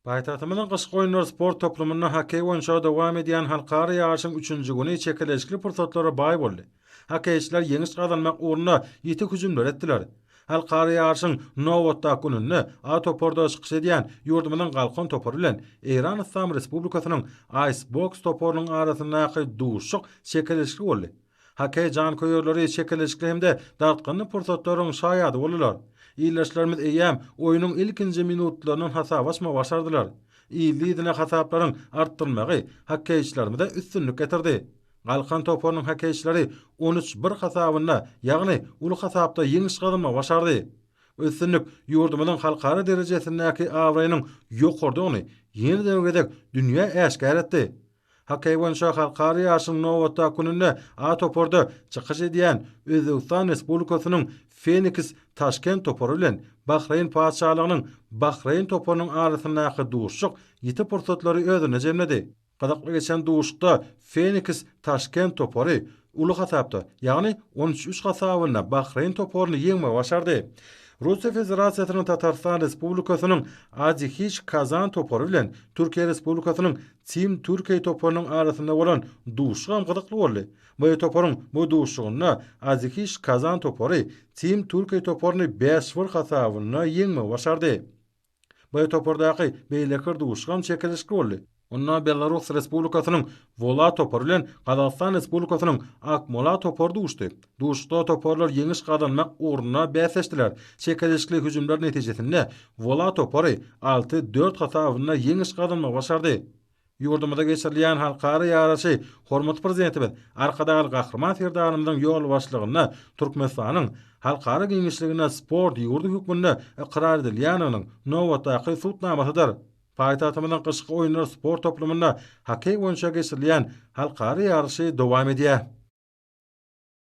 Paýtagtymyzyň Gyşky oýunlar sport toplumynda hokkeý boýunça dowam edýän halkara ýaryşyň üçünji güni çekeleşikli pursatlara baý boldy. Hokkeýçiler ýeňiş gazanmak ugrunda ýiti hüjümler etdiler. Halkara ýaryşyň nobatdaky gününde A toparda çykyş edýän ýurdumyzyň Galkan topary bilen Eýran Yslam Respublikasynyň Ice Box toparynyň arasyndaky duşuşyk çekeleşikli boldy. Hokkeý janköýerleri çekeleşikli hem-de dartgynly pursatlaryň şaýady boldular. Ildeşlerimiz eýýäm oýnuň ilkinji minutlaryndan hasap açmagy başardylar. Yzly-yzyna hasaplaryň artdyrylmagy hokkeýçilerimize üstünlik getirdi. Galkan toparynyň hokkeýçileri 13, bir hasabynda, ýagny uly hasapda ýeňiş gazanmagy başardy. Üstünlik ýurdumyzyň halkara derejesindäki abraýynyň ýokarydygyny ýene-de bir gezek dünýä äşgär etdi. Hokkeý boýunça halkara ýaryşyň nobatdaky gününde A toparda çykyş edýän Özbegistan Respublikasynyň Feniks Taşkent topary bilen Bahreýn Patyşalygynyň Bahreýn toparynyň arasyndaky duşuşyk ýiti pursatlary özünde jemledi. Gyzykly geçen duşuşykda Feniks Taşkent topary uly hasapda, ýagny 13 üç hasabynda Bahreýn toparyny ýeňmegi başardy. Russiýa Federasiýasynyň Tatarystan Respublikasynyň Adihiç Kazan topary bilen Türkiýe Respublikasynyň Team Türkiye toparynyň arasynda bolan duşuşygam gyzykly boldy. Bu toparyň bu duşuşygynda Adihiç Kazan topary Team Türkiye toparyny 5 bir hasabynda ýeňmegi başardy. Bu topardaky beýleki bir duşuşygam çekeleşikli boldy. Onda Belarus Respublikasynyň Wola topary bilen Gazagystan Respublikasynyň Akmola topary duşdy. Duşuşykda toparlar ýeňiş gazanmak ugrunda bäsleşdiler. Çekeleşikli hüjümler netijesinde Wola topary 6, 4 hasabynda ýeňiş gazanmagy başardy. Ýurdumyzda geçirilýän halkara ýaryşy hormatly Prezidentimiz Arkadagly Gahryman Serdarymyzyň ýolbaşçylygynda Türkmenistanyň halkara giňişliginde sport ýurdy hökmünde ykrar edilýändiginiň nobatdaky subutnamasydyr. Paýtagtymyzyň Gyşky oýunlar sport toplumynda hokkeý boýunça geçirilýän halkara ýaryşy dowam edýär.